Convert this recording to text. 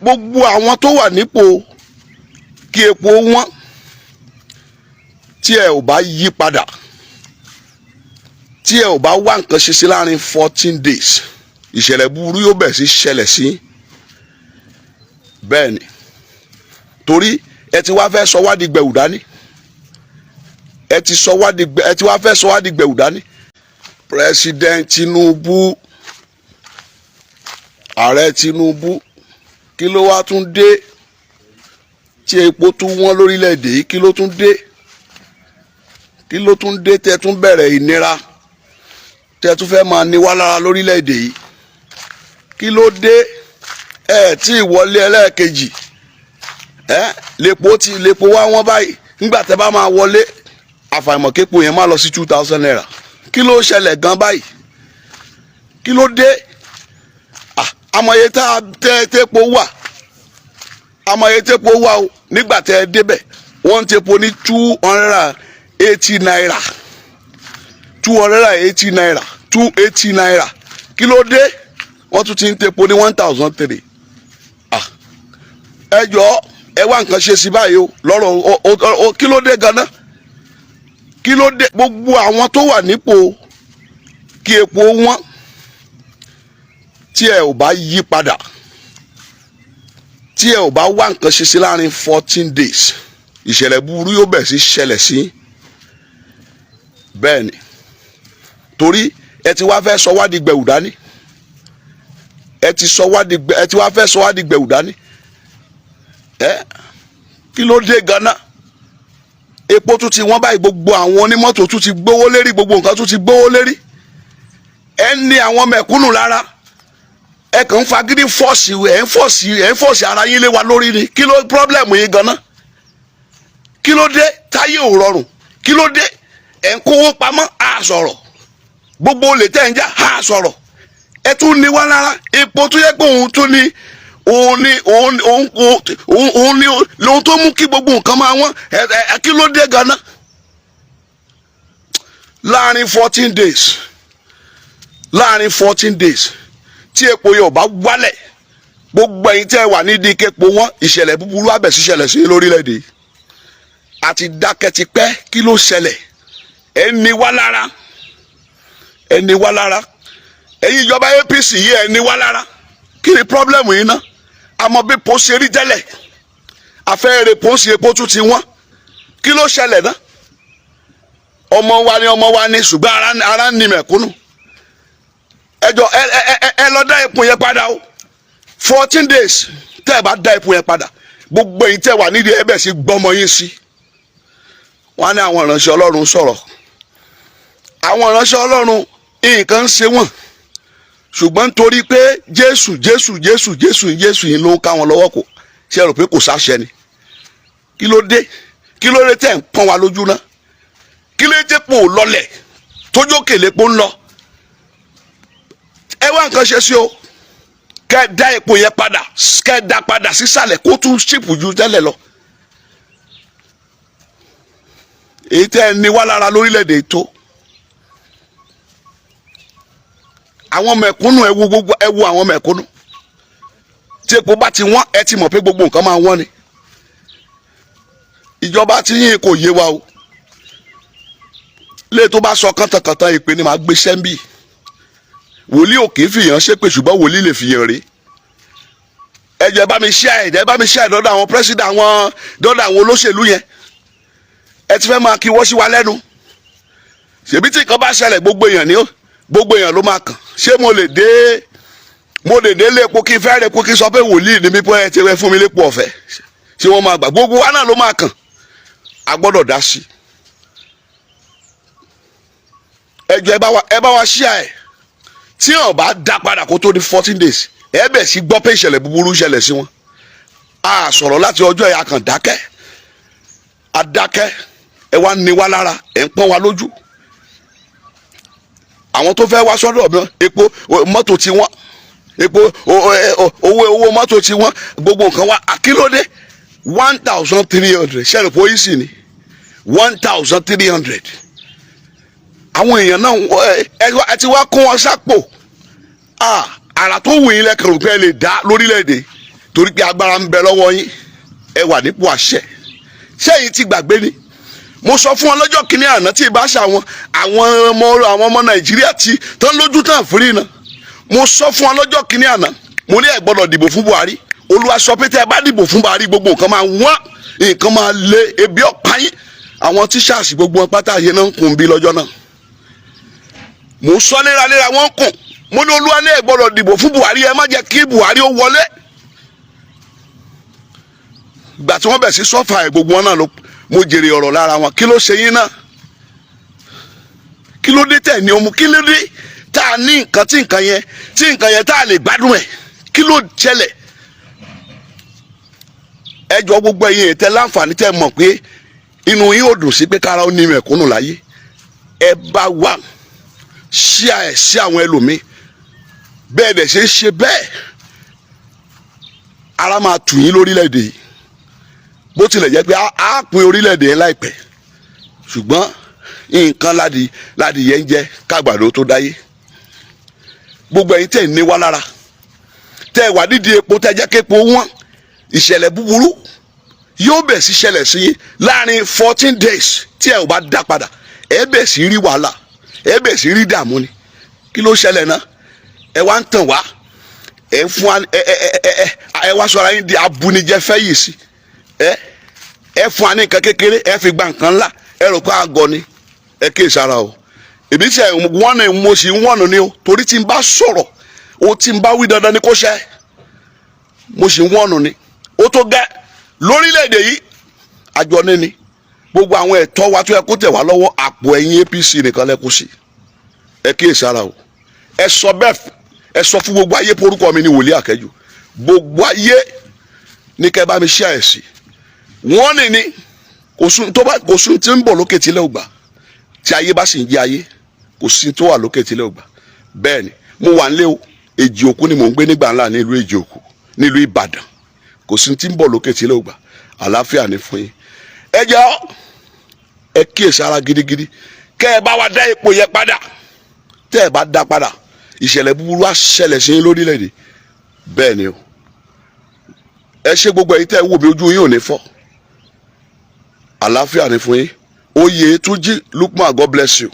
Gbogbo àwọn tó wà nípò kí epo wọ́n, tí ẹ ò bá yí padà, tí ẹ ò bá wá nǹkan ṣe sí láàrin 14 days, ìṣẹ̀lẹ̀ búburú yóò bẹ̀rẹ̀ sí ṣẹlẹ̀ sí. Bẹ́ẹ̀ ni, torí ẹ ti wá fẹ́ sọ wá di gbẹ̀wù dání. Ẹ ti wá fẹ́ sọ wá di gbẹ̀wù dání. President Tinubu, Ààrẹ Tinubu, kí ló wá tún dé tí epo tún wọ́n lórílẹ̀‐èdè yìí? Kí ló tún dé? Kí ló tún dé tẹ́ tún bẹ̀rẹ̀ ìnira, tẹ́ tún fẹ́ máa ní wá lára lórílẹ̀‐èdè yìí? Kí ló dé? Ẹ tí ì wọlé ẹlẹ́ẹ̀kejì, ẹ lèpo tí lèpo wá wọ́n báyìí. Nígbà tẹ́ bá máa wọlé, àfàìmọ̀ képo yẹn má lọ sí ₦2,000. Kí ló ṣẹlẹ̀ gan báyìí? Kí ló dé? Àmọye tá a tẹ tépo wà, àmọye tépo wà o. Nígbà tẹ́ ẹ débẹ̀, wọ́n ń tepo ní ₦280, ₦280, ₦280. Kí ló dé? Wọ́n tún ti ń tepo ní 1,300. Ẹ jọ, ẹ wá nǹkan ṣe sí báyìí o lọ́rọ̀ o. Kí ló dé ganan? Kí ló dé? Gbogbo àwọn tó wà nípò kí epo wọ́n, tí ẹ ò bá yí padà, tí ẹ ò bá wá nǹkan ṣe sí láàrin 14 days, ìṣẹ̀lẹ̀ búburú yóò bẹ̀rẹ̀ sí ṣẹlẹ̀ sí. Bẹ́ẹ̀ ni, torí ẹ ti wá fẹ́ sọ wá di gbẹ̀wù dání. Ẹ ti wá fẹ́ sọ wá di gbẹ̀wù dání. Ẹ kí ló dé ganan? Epo tún ti wọ́n báyìí, gbogbo àwọn onímọ́tò tún ti gbówó lérí, gbogbo nǹkan tún ti gbówó lérí. Ẹ ní àwọn mẹ̀kúnnù lára. Ẹ kàn ń fagídí force, ẹ̀ ń force ara yín lé wa lórí ni. Kí ló problem yín ganan? Kí ló dé táyé ò rọrùn? Kí ló dé? Ẹ̀ ń kówó pamọ́, á sọ̀rọ̀. Gbogbo olè tẹ̀ ń jà, á sọ̀rọ̀. Ẹ tún ní wá lára. Epo tó yẹ pé òun tún ní òun ní òun òun òun òun ní lóhun tó mú kí gbogbo nǹkan máa wọ́n. Ẹ ẹ kí ló dé ganan? Láàrin 14 days, láàrin 14 days, tí epo yóò bá wálẹ̀, gbogbo ẹ̀yin tẹ́ ẹ wà nídìí képo wọn, ìṣẹ̀lẹ̀ búburú á bẹ̀ sí ṣẹlẹ̀ sí lórílẹ̀‐èdè. Àti dákẹ́ ti pẹ́. Kí ló ṣẹlẹ̀? Ẹ ní wá lára, ẹ ní wá lára. Ẹ̀yin ìjọba APC yìí, ẹ ní wá lára. Kí ni problem yìí ná? Àmọ́ bí epo ṣe rí tẹ́lẹ̀, afẹ́rẹ́ epo ń ṣe, epo tún ti wọ́n. Kí ló ṣẹlẹ̀ ná? Ọmọ wa ni, ọmọ wa ni, ṣùgbọ́n ara ń ní mẹ̀kúnnù. Ẹ jọ, ẹ ẹ ẹ lọ dá epo yẹn padà o. 14 days, tẹ́ ẹ bá dá epo yẹn padà, gbogbo ẹ̀yin tẹ́ wà nídìí ẹ bẹ̀ sí gbọ́mọ yín sí. Wọ́n á ní àwọn ìránṣẹ́ Ọlọ́run sọ̀rọ̀. Àwọn ìránṣẹ́ Ọlọ́run, nǹkan ń ṣe wọ́n, ṣùgbọ́n nítorí pé Jésù, Jésù, Jésù, Jésù, Jésù yìí ló ń ká wọn lọ́wọ́ kò ṣe rò pé kò sáṣẹ ni. Kí ló dé? Kí ló dé tẹ̀ ń pọ́n wa lójú ná? Kí ló dé pò lọlẹ̀ tójókè lépo ń lọ? Ẹ wá nǹkan ṣe sí o. Kẹ́ ẹ dá epo yẹn padà, kẹ́ ẹ dá padà sísàlẹ̀, kó tún cheap ju tẹ́lẹ̀ lọ. Èyí tẹ́ ẹ ní wá lára lórílẹ̀‐èdè tó àwọn mẹ̀kúnnù, ẹ wo gbogbo, ẹ wo àwọn mẹ̀kúnnù. Tí epo bá ti wọ́n, ẹ ti mọ̀ pé gbogbo nǹkan máa wọ́n ni. Ìjọba tí yín kò yé wa o. Lé tó bá sọ kàntàkàntàn, ìpè ni màá gbé sẹ́ńbì. Wòlíì ò kì í fìyàn ṣépè, ṣùgbọ́n wòlíì lè fìyàn rè. Ẹ jẹ́ bá mi ṣe ẹ̀, bá mi ṣe ẹ̀ dọ́dọ̀ àwọn president, àwọn dọ́dọ̀ àwọn olóṣèlú yẹn. Ẹ ti fẹ́ máa kí wọ́n sí wa lẹ́nu. Ṣèbí tí nǹkan bá ṣẹlẹ̀, gbogbo èèyàn ni ó, gbogbo èèyàn ló máa kàn. Ṣé mo lè dé lépo kí n fẹ́ rẹ̀, kó kí n sọ pé wòlíì ni mí, pé ẹ ti rẹ fún mi lépo ọ̀fẹ́? Ṣé wọ́n máa gbà? Gbogbo wa náà ló máa kàn. A gbọ́dọ̀ dá sí. Ẹ jọ̀ọ́, ẹ bá wa ṣíà ẹ̀. Tí wọn bá dá padà kó tó di 14 days, ẹ bẹ̀ sí gbọ́ pé ìṣẹ̀lẹ̀ búburú ṣẹlẹ̀ sí wọn. A sọ̀rọ̀ láti ọjọ́ ẹ̀, a kàn dákẹ́, a dákẹ́. Ẹ wá ní wa lára, ẹ ń pọ́n wa lójú. Àwọn tó fẹ́ wá sọ́dọ̀ mi, epo mọ́tò tí wọ́n, epo owó mọ́tò tí wọ́n, gbogbo nǹkan wa. Àkílódé 1,300? Ṣẹlẹ̀ pé ó sì ní 1,300. Àwọn èèyàn náà, ẹ ti wá kó wọn sápò. Àrà tó wù yín lẹ́kàn rò pé ẹ lè dá lórílẹ̀‐èdè. Torí pé agbára ń bẹ lọ́wọ́ yín, ẹ wà nípò àṣẹ. Ṣé èyí ti gbàgbé ni? Mo sọ fún wọn lọ́jọ́ kìíní àná tí ìbá ṣe àwọn ọmọ Nàìjíríà tí tán lójú tán fúrí náà. Mo sọ fún wọn lọ́jọ́ kìíní àná, mo ní ẹ gbọ́dọ̀ dìbò fún Buhari. Olúwa sọ pé tẹ́ ẹ bá dìbò fún Buhari, gbogbo nǹkan máa wọ́n, nǹkan máa le, ebi ọ̀pá yín. Àwọn teachers, gbogbo wọn pátá yẹn náà ń kùn bí lọ́jọ́ náà. Mo sọ léraléra, wọn ń kùn. Mo ní Olúwa ní ẹ gbọ́dọ̀ dìbò fún Buhari, ẹ má jẹ́ kí Buhari ó wọlé. Gbà tí wọ́n bẹ̀ sí sọ́fà ẹ̀, gbogbo wọn náà ló mo jèrè ọ̀rọ̀ lára wọn. Kí ló ṣe yín náà? Kí ló dé tẹ̀ ní ọmọ? Kí ló dé tá a ní nǹkan tí nǹkan yẹn tá a lè gbádùn ẹ̀? Kí ló ṣẹlẹ̀? Ẹ jọ, gbogbo ẹ̀yin tẹ́ láǹfààní, tẹ́ mọ̀ pé inú yín ò dùn sí pé kára ó ní mẹ̀kúnnù láyé, ẹ bá wa ṣíà ẹ̀ sí àwọn ẹlòmíì. Bẹ́ẹ̀ dẹ̀ ṣe ń ṣe bẹ́ẹ̀, ara máa tù yín lórílẹ̀‐èdè yìí. Bó tilẹ̀ jẹ́ pé á pín orílẹ̀‐èdè yẹn láìpẹ́, ṣùgbọ́n nǹkan ládì yẹn ń jẹ́ kágbàdo tó dáyé. Gbogbo ẹ̀yin tẹ̀ ń ní wá lára, tẹ́ wà nídìí epo, tẹ́ jẹ́ képo wọ́n, ìṣẹ̀lẹ̀ búburú yóò bẹ̀ sí ṣẹlẹ̀ sí yín láàrin 14 days. Tí ẹ ò bá dá padà, ẹ bẹ̀ sí rí wàhálà, ẹ bẹ̀ sí rí dààmú ni. Kí ló ṣẹlẹ̀ náà? Ẹ wá ń tàn wá, ẹ ń fún wa, ẹ ẹ ẹ ẹ ẹ wá sọ̀rọ̀ ayé di abunijẹ fẹ́ yìí sí. Ẹ fún wa ní nǹkan kékeré, ẹ fi gba nǹkan ńlá. Ẹ rò pé àgọ́ ni. Ẹ kíyè sára o. Èmi tí ẹ wọ́n ní mo sì ń wọ̀nù ni o, torí tí n bá sọ̀rọ̀ o, tí n bá wí, dandan ni kó ṣẹ. Mo sì ń wọ̀nù ni. Ó tó gẹ́ lórílẹ̀‐èdè yìí. Àjọ níní gbogbo àwọn ẹ̀tọ́ wa tó yẹ kó tẹ̀ wá lọ́wọ́, àpò ẹ̀yìn APC nìkan lẹ́kùn sí. Ẹ kíyè sára o. Ẹ sọ bẹ́ẹ̀, ẹ sọ fún gbogbo ayé, porúkọ mi ní Wòlíì Àkẹ́jù. Gbogbo ayé ní kẹ́ bá mi ṣí àyẹ̀sí. Wọ́n ní kò sún tó bá kò sún tí ń bọ̀ lókè tílẹ̀ ògbà. Tí ayé bá sì ń jẹ́ ayé, kò sí tó wà lókè tílẹ̀ ògbà. Bẹ́ẹ̀ ni mo wà nílé o. Èjì Òkú ni mò ń gbé nígbà ńlá, nílùú Èjì Òkú, nílùú Ìbàdàn. Kò sí tí ń bọ̀ lókè tílẹ̀ ògbà. Àlàáfíà ní fún yín. Ẹ jẹ́ ẹ kíyèsí ara gidigidi, kẹ́ ẹ bá wa dá ipò yẹn padà. Tẹ́ ẹ bá dá padà, ìṣẹ̀lẹ̀ búburú á ṣẹlẹ̀ sí yín lórílẹ̀‐èdè. Bẹ́ẹ̀ ni o. Ẹ ṣe, gbogbo ẹ̀yin tẹ́ ẹ wò mí, ojú yín ò ní fọ́. Àlàáfíà ní fún yín. Oyè Túnjí Lukman, God bless you.